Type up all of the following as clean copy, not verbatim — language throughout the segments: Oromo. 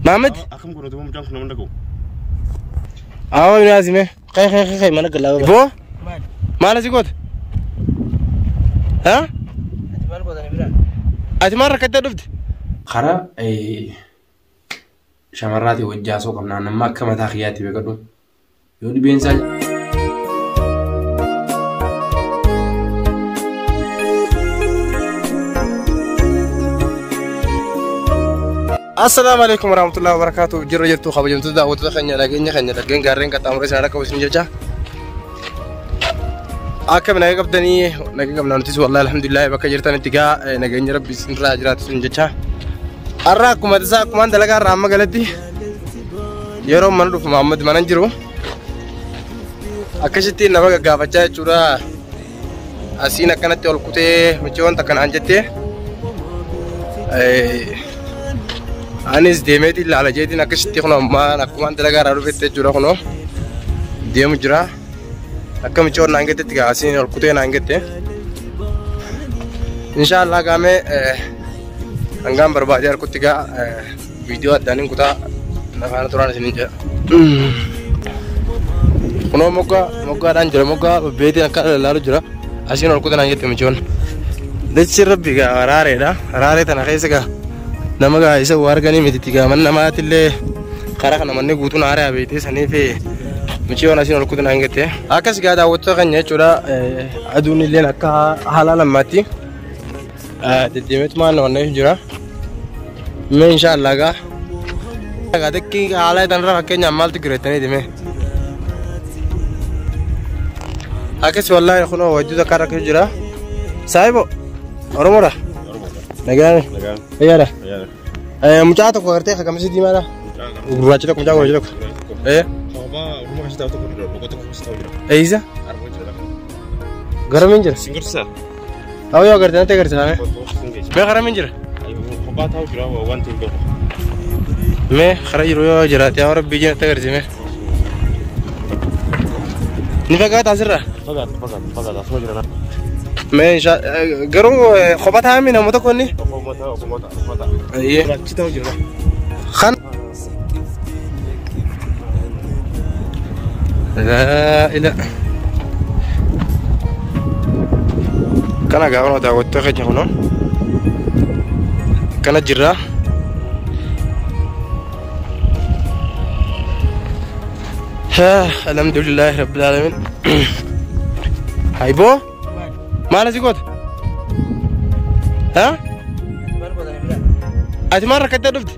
Maamad. Akkam godhatu duuba mucaan kun nama dhaga'u. Awwa minaasime. Kee kee kee mana galaa. Boo. Maal asii goota? Haa? Ati maal gootani bira? Ati maal rakkattee dhufte? Karaa shamarraatii wajji haasoo qabna. Amma akka mataa kiyyaatti beekadhu. Yoo dhibeen isaa Assalaamu alaikum warahmatullahi wabarakatuh. Jirra jirtu kabajamtoota daawwattoota keenya nageenya keenya dhaggeen gaarreen qaxxaamuree sana rakkoo isin jecha. Akka nagaa qabdanii nagaa qabnaa nutis wallahi alhamdulillah bakka jirtanitti gaa nageenya rabbi isinirraa jiraatu isin jecha. Har'a akkuma tasaa akkumaan dalagaa irraa amma galatti yeroo mana dhufu Muhammad mana hin jiru. Akkasitti nama gaggaafachaa jechuudha. Asiin akkanatti ol kutee michoon takka naan jettee. Anis deemeetiin ilaala jeetiin akkasitti kunoo ammaan akkumaan dalagaa irraa dhufetti jechuudha kunoo deemu jira. Akka michoon naan jettetti gaa asiin ol kutee naan jette. Inshaallah gaamee hangaan barbaadee harkutti gaa viidiyoo addaan hin kutaa na faana turaan isiniin jedha. Kunoo moggaa moggaadhaan jira moggaa beetiin akka ilaalu jira. Asiin ol kutee naan jette michoon. Dachi rabbi gaa raareedha. Raaree tana keessa gaa nama gaa isa waa arganii miti gaa mana namaatillee karaa kana manni guutuun haaraa beektee saniif michoon asiin ol kutee naan jette. Akkas gaa daawwattoota keenya jechuudha. Aduun illeen akka haala lammaatti deddeemeetumaan naanna'ee jira. Mee inshaallah gaa. Gaa xiqqii haala kanarra fakkeenyaaf maaltu gireettanii deemee. Akkas wallaahi kunoo wajjii takka rakkoo jira. Saahibo Oromoodha. Nagaan. Nagaan. Fayyaadha. Fayyaadha. Mucaa tokko agartee kakamisii diimaadha. Gurraacha tokko mucaa gurraacha tokko. Kophaa Oromoo keessa taa'u tokko jira. Boqoo tokko keessa taa'u jira. Eeyisa? Armoo jira. Garamiin jira? Sin gorsisaa? Awwa yoo agartee natti agarsiisa. Sin geessa. Mee garamiin jira? Kophaa taa'u jira waan ta'eef beeku. Mee karaa jiru yoo jiraate yaa rabbii jee natti agarsiise. Ni fagaata asirraa? Fagaata fagaata fagaata asuma jira. Mee insha garuu kophaa taa'ame namoota tokko inni? Kophaa taa'u kophaa taa'u kophaa taa'u. Ayyee. Gurraachi taa'u jira. Kan. Laa ila. Kana gaafa daawwattoota keenya kunoo. Kana jirra. Alhamdulillahi rabbil alamin. Hayboo? Maal asii goota? Haa? Ati maal gootani bira? Ati maal rakkattee dhufte?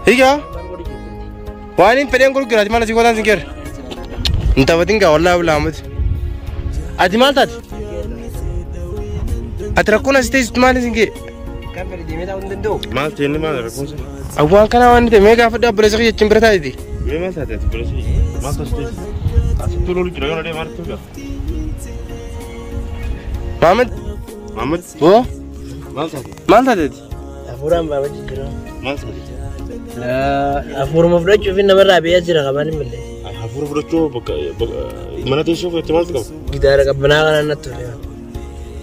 Hiikaa? Maal godhi jirti? Waan hin fedheen gurgura ati maal asii gootaan sin geerra? Hin taphatin gaa wallaahi bilaa amati. Ati maal taate? Ati rakkoon asii teessistu maal isin gee? Kan fedhe deemee taa'uu hin danda'u. Maal ta'e inni maal rakkoon isaa? Awwaan kanaa waan ta'e mee gaafadhu obboleessa kiyya achiin bira taa'iti. Mee maal taate ati obboleessi? Maal taate? Asitti lolu jira yoo deemaa jirtu jira. Maamad. Maamad. Boo. Maal taate? Maal taate ati? Hafuuraan baafachuu jira. Maal taate? Hafuuruma fudhachuuf namarraa biyya jira qabaan hin malle. Hafuura fudhachuu bakka mana teessoo keessatti maaltu qaba? Gitaara qabbanaa kanaan natti tole.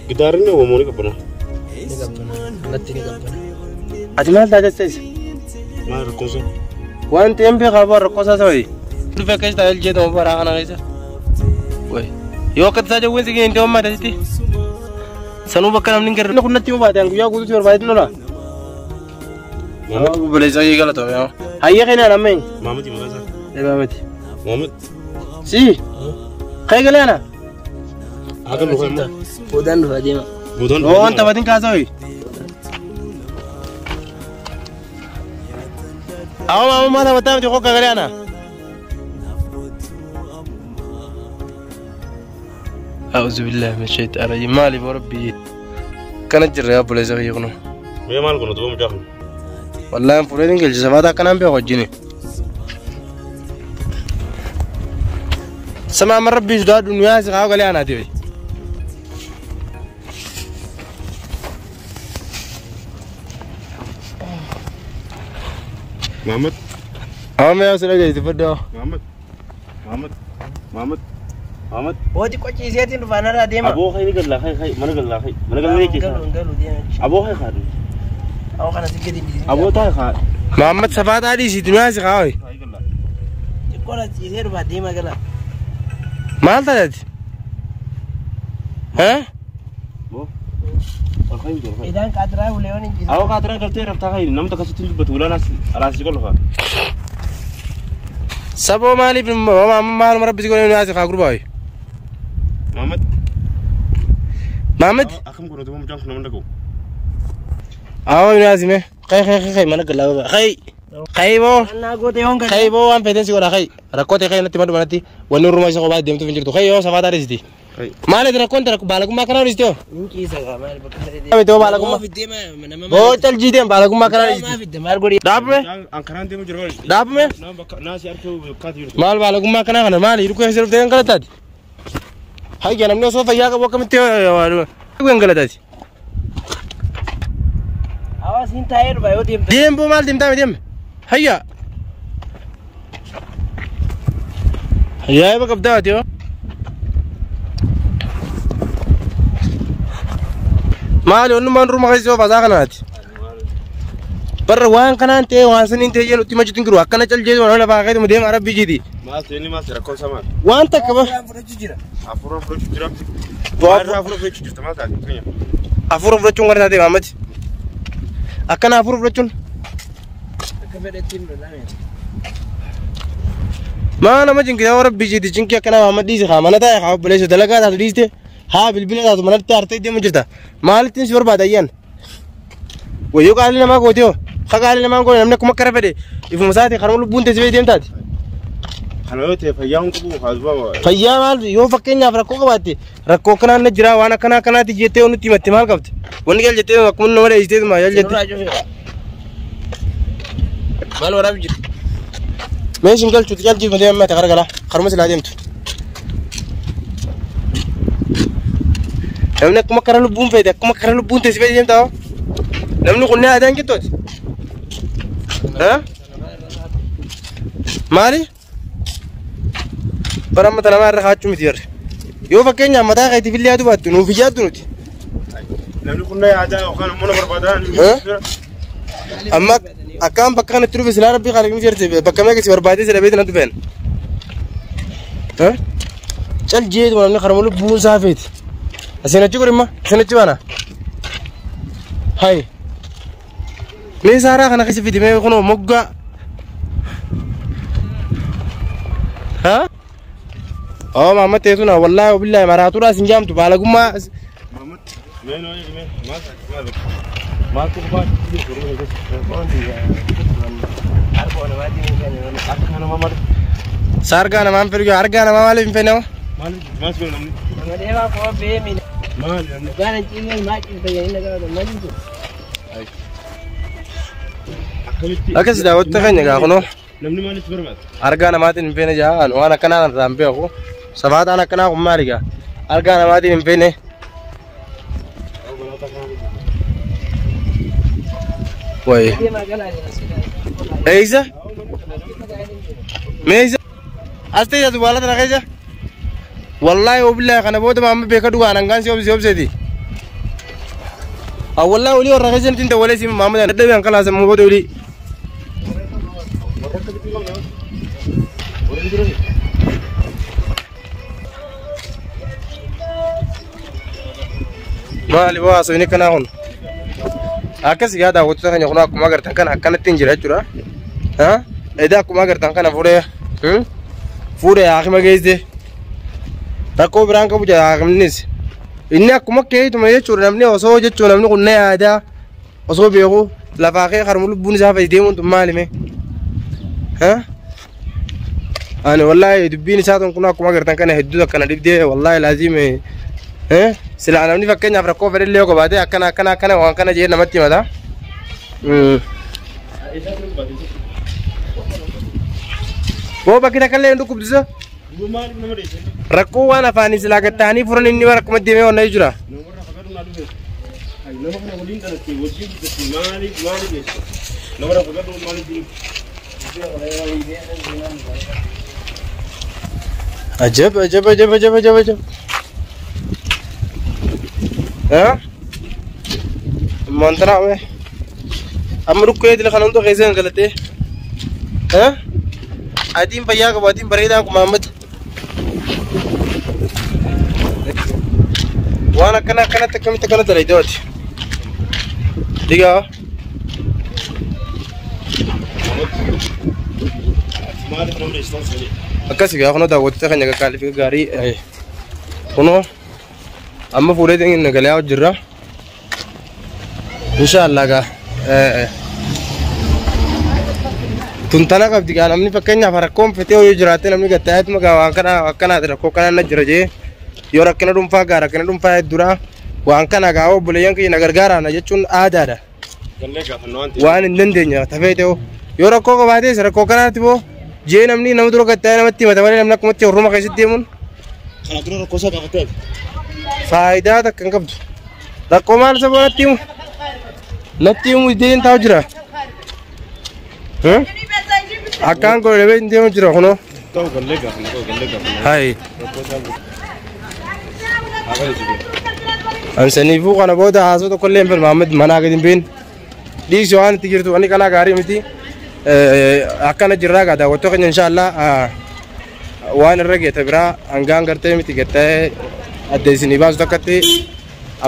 Gitaarri ni oomoo ni qabbanaa. Ni qabbanaa. Natti ni qabbanaa. Ati maal taate teessa? Maal rakkoon isaa? Waan ta'een beekaa boo rakkoo isaa sababi. Dhufe akkas taa'ee jedhamu baraa kana keessa. Wayi. Yoo akka tasaa jawween si geenye ta'uu maata sitti. Sanuu bakka namni hin garre. Kun natti himuu baate guyyaa guutuu si barbaadetti lola. Maamad. Obboleessa kee galatoomi. Hayya keenyaan amma eenyu? Maamadi maqaan isaa. Maamadi. Maamad. Si. Kee galee ana? Haa galu kan immoo. Boodaan dhufa deema. Boodaan Oo waan taphatin kaasaa wayi. Awwa maama maal taphataa miti kokka galee ana? أعوذ بالله من الشيطان الرجيم مالي وربي كانت جرى يا بوليس يغنو Mee maal godhatu duuba mucaa kun? والله فورين قال جسماتا كان بيغو جيني سمع من ربي جداد دنيا سخاو قال انا دي Maamad. أما يا سيدي تفضل Maamad. Maamad. Maamad. Maamad. Booti qochiiseetiin dhufa narraa deema. Aboo kee ni gallaa kee kee mana gallaa kee mana gallaa Hin keessa. galu hin galu deema. Aboo kee kaadhu. Awwa kana si gadi dhiisee. Aboo taa'e haa. Mahammad safaataa dhiisiiti nu yaasi haa. Xiqqoo na ciisee dhufa deema gala. Maal taatati? Haa? Boo. Ol ka'i ol ka'i. Idaan qaatiraa ulee waan hin ciisee. Awwa kaatiraa galtee raftaa ka'i namni akkasitti hin dubbatu ulaan alaasii qolfa. Saboo maaliif maaluma rabbi si godhee nu yaasi haa gurbaa? Mahammad. Mahammad. Akkam godhatu mucaan kun nama dhaga'u. Awwa nu yaasi mee. Kai kai kai kai mana galaa baba. Kai. Kai boo. Annaa goote yoon gala. Kai boo waan feeteen si godha kai. Rakkoo ta'e kai natti maddu manatti wanni urmaa isa kophaa deemtuuf hin jirtu. Kai yoo safaataa dhiisiti. Kai. Maaliif rakkoon tara baalagummaa kanaa dhiisiti yoo? Hin ciisa gaa maal bakka sadii. Miti yoo baalagummaa. Fiddee nama. Boo caljiiteen baalagummaa kanaa Maa dhiisiti. fidde maal godhi? Dhaabame. An karaan deemu jira. Dhaabame. Nama bakka naasii harka kaati jirtu. Maal baalagummaa kanaa kana maali hirkuu keessa dhuftee kan galataati? Hayya namni osoo fayyaa qabu akkamitti kan galataati? Hawaasni taa'ee dhufa yoo deemte. Deem boo maal deemtaa deem? Hayya. Hayyaa eeba qabdaa ati yoo. Maali onnummaan duruma keessa yoo fasaa kanaati? Barra waan kanaan ta'e waan saniin ta'e jedhu itti machitu hin jiru akkana cal jedhu waan lafaa keetuma deema rabbii jiiti. Maal ta'e inni maal ta'e rakkoon isaa maal? Waan takka ba. Fudhachuu jira. Hafuura fudhachuu jira. Maalirraa hafuura fudhachuu jirta maal taate? Hafuura fudhachuun gara taatee Mahammad. Akkana hafuura fudhachuun. Akka fedhetti hin lolame. Maa nama jinki yaa rabbii jiiti jinki akkana Mahammad dhiisi haa mana taa'e haa obboleessa dalagaa taatu dhiiste haa bilbila taatu manatti hartee deemu jirta. Maalittiin si barbaada ayyaan? Wayyoo qaalii namaa goote hoo? Ka qaalii namaa goone namni akkuma akkana fedhe ifuma isaati karuma lubbuun teessee deemtaati. Kana yoo ta'e fayyaa hin qabu haasubaa. Fayyaa maal yoo fakkeenyaaf rakkoo qabaatte rakkoo akkanaa na jira waan akkanaa akkanaati jettee yoo nutti himatte maal qabde? Wanni gal jettee akkuma nama dheessiteetuma yal jette. Nurraa cufee. Maal waraabu jira? Meeshin galchuuti jaljiif deemee mata garagala karuma silaa deemtu. Namni akkuma kara lubbuun feete akkuma kara lubbuun teessee feete deemtaa hoo? Namni kun ni aadaan qixxooti. Maali? Bara amma namaa irra kaachuu miti jarri. Yoo fakkeenyaaf mataa keetiif illee yaadu baattu nuuf hin yaaddu nuti. Namni kun na yaadaa yookaan immoo na barbaadaa. Amma akkaan bakka kanatti dhufe silaa rabbii khaliqni jerte bakka meeqa si barbaadee si dhabeeti na dhufeen. Cal jeetuma namni karuma lubbuun isaa feeti. Asiin achi godhimma asiin achi baana. Hayi. Mee saaraa kana keessa fidi mee kunoo moggaa. Haa? Oo Mahammad teessuna wallaahi wabillaahi maraatuudhaa sin jaamtu baalagummaa. Mahammad mee noo mee maal taate maal maaltu qofaa Harka namaatiin hin kennu. Akka nama maal Saargaa namaan fedhu argaa namaa maaliif hin fedhe nama? maal maal si godhu namni? Nama deemaa koo beemi. Maal namni? Dhugaan hin ciisne maa ciifta jedhanii na gaafatan maal ciisu? Akkamitti? Akkas daawwattota keenya gaa kunoo. Namni maaliif barbaada? Argaa namaatiin hin feene jaa waan akkanaa kan irraa hin beeku. Safaataan akkanaa kun maali gaa? Argaa namaatiin hin feene. Wayi. Deemaa galaa jira. Eeysa? Meeysa? As ta'e jatu baala tana keessa? Wallaahi wabillahi kana booda maamma beeka dhugaan hangaan si obsi obseeti. Wallaahi olii warra keessa hin ta'u si maamma dadhabee hanqalaa sammuu booda olii. Maali boo haasofni akkanaa kun? Akkas gaa daawwattoota keenya kun akkuma agartan kana akkanatti hin jira jechuudha. Edaa akkuma agartan kana fuudhee fuudhee haakima geessite. Rakkoo biraan qabu jira haakimnis. Inni akkuma keetuma jechuudha namni osoo jechuudha namni kun na yaadaa osoo beeku lafaa kee harma lubbuun isaa fayyadee deemuun tun maali mee? Ani wallaahi dubbiin isaa tun kun akkuma agartan kana hedduu akkana dhibdee wallaahi laazim silaa namni fakkeenyaaf rakkoo fedhellee yoo qabaate akkana akkana akkana waan kana jedhee namatti himata. Boo bakki takka illee hin dhukkubsisa. Maaliif nama dheesse? Rakkoo waan afaanii silaa gatta'anii furan inni bara akkuma deemee waan jira. Namarraa fagaatu naa dhufe. Nama kana waliin dhalatte wajjin guddatte maaliif maaliif dheesse? Namarraa fagaatu maaliif jiru? Ajab ajab ajab ajab ajab ajab. Haa? Montana mee? Amma dhukkee dila kana hunda keessa gangalattee. Adiin fayyaa qabu adiin bareedaan kun Mahammad. Waan akkana akkanatti akkamitti akkana dalagde waati. Digaa. Maaliif namni isaan sanii? Akkas egaa kunoo daawwattoota keenya qaqqaalii fi gaarii kunoo amma fuudhee nagalee jirra. Inshaallah gaa tuntana qabdi gaa namni fakkeenyaaf rakkoon fetee yoo jiraatte namni gattaa'eetuma gaa waan kana akkanaati rakkoo kanaan na jira jee yoo rakkina dhuunfaa gaa rakkina dhuunfaa hedduudha waan kana gaa obboleeyyan kiyya na gargaaraana jechuun aadaadha. Gallee gaafanna waan ta'eef. Waan hin dandeenye tafee ta'u yoo rakkoo qabaates rakkoo kanaatti boo jee namni nama dura gattaa'ee namatti himata malee namni akkumatti horruma keessatti deemuun Kana dura rakkoo isaa gaafattee faayidaa takka hin qabdu. Rakkoo maal saba natti himu? Natti himu ideen taa'u jira. Akkaan godhe dhabee hin deemu jira kunoo. Ta'u gallee gaafanna ta'u gallee gaafanna. Hayi. Rakkoo isaa guutuu. Haa galee jiru. Ansaniifuu kana booda haasoo tokko illee hin fedhu Mahammad manaa gadi hin beekne. Dhiisi waan itti jirtu wanni kanaa gaarii miti. Akkana jirraa gaa daawwattoota keenya inshaallah waan irra geeta biraa hangaan gartee miti gattee adda isinii baasu takkatti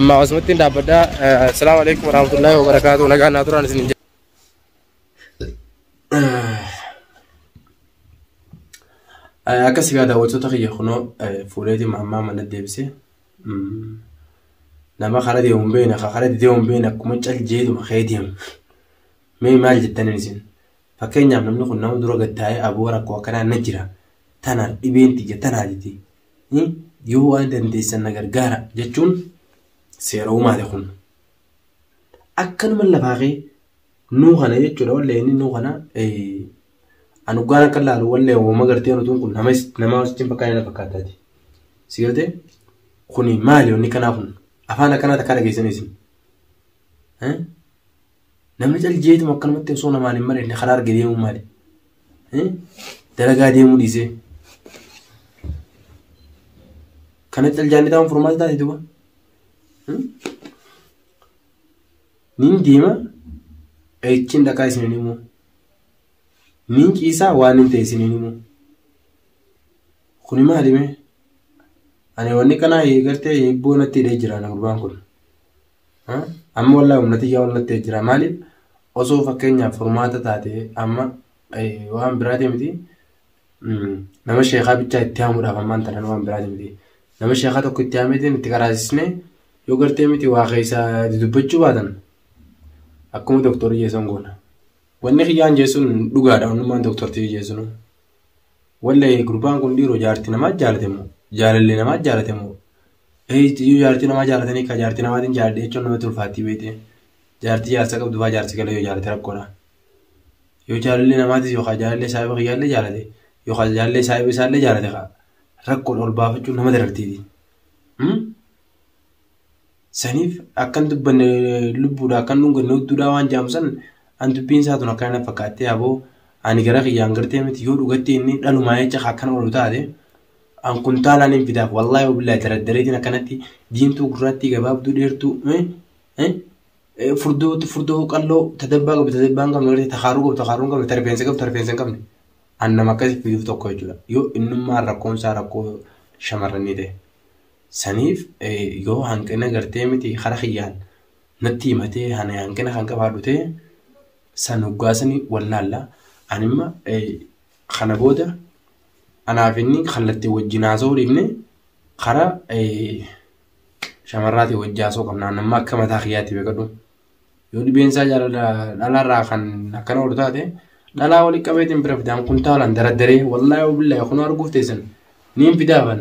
amma asumatti hin dhaabbadhaa. Assalaamu alaikum warahmatullaahi wabarakaatuh. Nagaan naa turaan isiniin jedha. Akkas egaa daawwattoota kiyya kunoo fuudheetiin ammaa mana deebisee nama kara deemu hin beekne kara deemu hin beekne akkuma cal jeetuma kee deemu. Mee maal jettaniin isin? Fakkeenyaaf namni kun nama dura gad taa'ee aboo rakkoo akkanaa na jira. Tana dhibeen tiyya tanaa jetti. Yoo waan dandeessan na gargaara jechuun seera uumaati kun. Akkanuma lafaa kee nuu kana jechuudha wallee inni nuu kana ani dhugaan akka laalu wallee uumama gartee nutuun kun nama nama wajjin fakkaate na fakkaataati. Si galtee kuni maali wanni kanaa kun afaan akkanaa takkaa dhageessan isin. Namni cal jeetuma akkanumatti osoo namaan hin mari'anne karaa arge deemuun maali? Dalagaa deemuu dhiisee. Kana cal jaanni ta'uun furmaata taate duuba. Nin deema eechiin dhaqaa isiniin himu. Nin ciisaa waan hin ta'e isiniin himu. Kuni maali mee? Ani wanni kanaa gartee hibboo natti hidhee jira na gurbaan kun. Amma wallaahi humna xiyyaa ol natti jira. Maaliif osoo fakkeenyaaf furmaata taate amma waan biraati miti nama sheekaa bichaa itti haamuudhaaf ammaan tanan waan biraati miti. Nama sheekaa tokko itti haameetiin itti qaraasisnee yoo gartee miti waa keessa dubbachuu baatan akkuma doktorii jeessan goona. Wanni kiyyaan jeessuun dhugaadha onnummaan doktortii jeessuun. Wallahi gurbaan kun dhiiroo jaartii namaa jaalate moo jaalallee namaa jaalate moo yoo jaartii namaa jaalatanii ka jaartii namaatiin jaaladhe jechuun namatti ulfaattii beekte. Jaartii jaarsa qabdu faa jaarsi galee yoo jaalate rakkoodha. Yoo jaalallee namaatis yookaan jaalallee saahiba kiyyaallee jaalate yookaan jaalallee saahiba isaallee jaalate kaa rakkoodha ol baafachuun nama darartiiti. Saniif akkan dubbanne lubbuudha akkan dhunganne hudduudha waan jaamu san an dubbiin isaa tun akkana na fakkaattee aboo ani gara kiyyaan gartee miti yoo dhugatti inni dhalumaa jecha akkana oolu taate an kuntaalaan hin fidaaf wallaahi wabillaahi daraddareetiin akkanatti diimtuu gurraattii gabaabduu dheertuu furdoo furdoo qalloo tadabbaa qabdu tadabbaa hin qabne gartee takaaruu qabdu takaaruu hin qabne tarfeensa qabdu tarfeensa hin qabne an nama akkasii fiduuf tokko jechuudha yoo innummaan rakkoon isaa rakkoo shamarranii ta'e. Saniif yoo hanqina gartee miti kara kiyyaan natti himatee ani hanqina kan qabaadhu ta'e san hoggaasanii wallaalla. Animma kana booda anaaf inni kallattii wajjin haasa'uu dhiifne karaa shamarraatii wajjin haasa'uu qabna. Amma akka mataa kiyyaatti beekadhu. Yoo dhibeen isaa jaalala dhalaarraa kan akkana oolu taate dhalaa walitti qabeetiin bira fidaan kuntaalaan daraddaree wallaahi wabillaahi kun arguuf teessan niin fidaafan.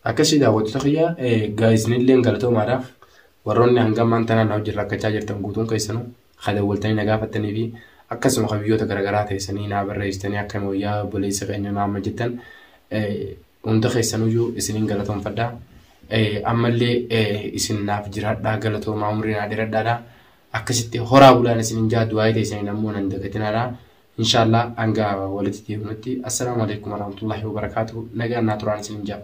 Akkasii daawwattoota kiyya isinillee galatoomaadhaaf warroonni hanga ammaan tanaan na wajjin rakkachaa jirtan guutuun keessanuu kan dawwaltanii na gaafattanii fi akkasuma kan biyyoota garaagaraa teessanii naa barreessitanii akka wayyaa obboleessa keenya naa amma jettan hunda keessanuyyuu isiniin galatoomfadha. Ammallee isin naaf jiraadhaa galatoomaa umrii naa dheeradhaadha. Akkasitti horaa bulaan isiniin jaa du'aa teessanii ammoo nan dagatinaadha. Inshaallah hanga walitti deebinutti assalaamu alaikum warahmatullahi wabarakaatuh nagaan naa turaan isiniin jaa.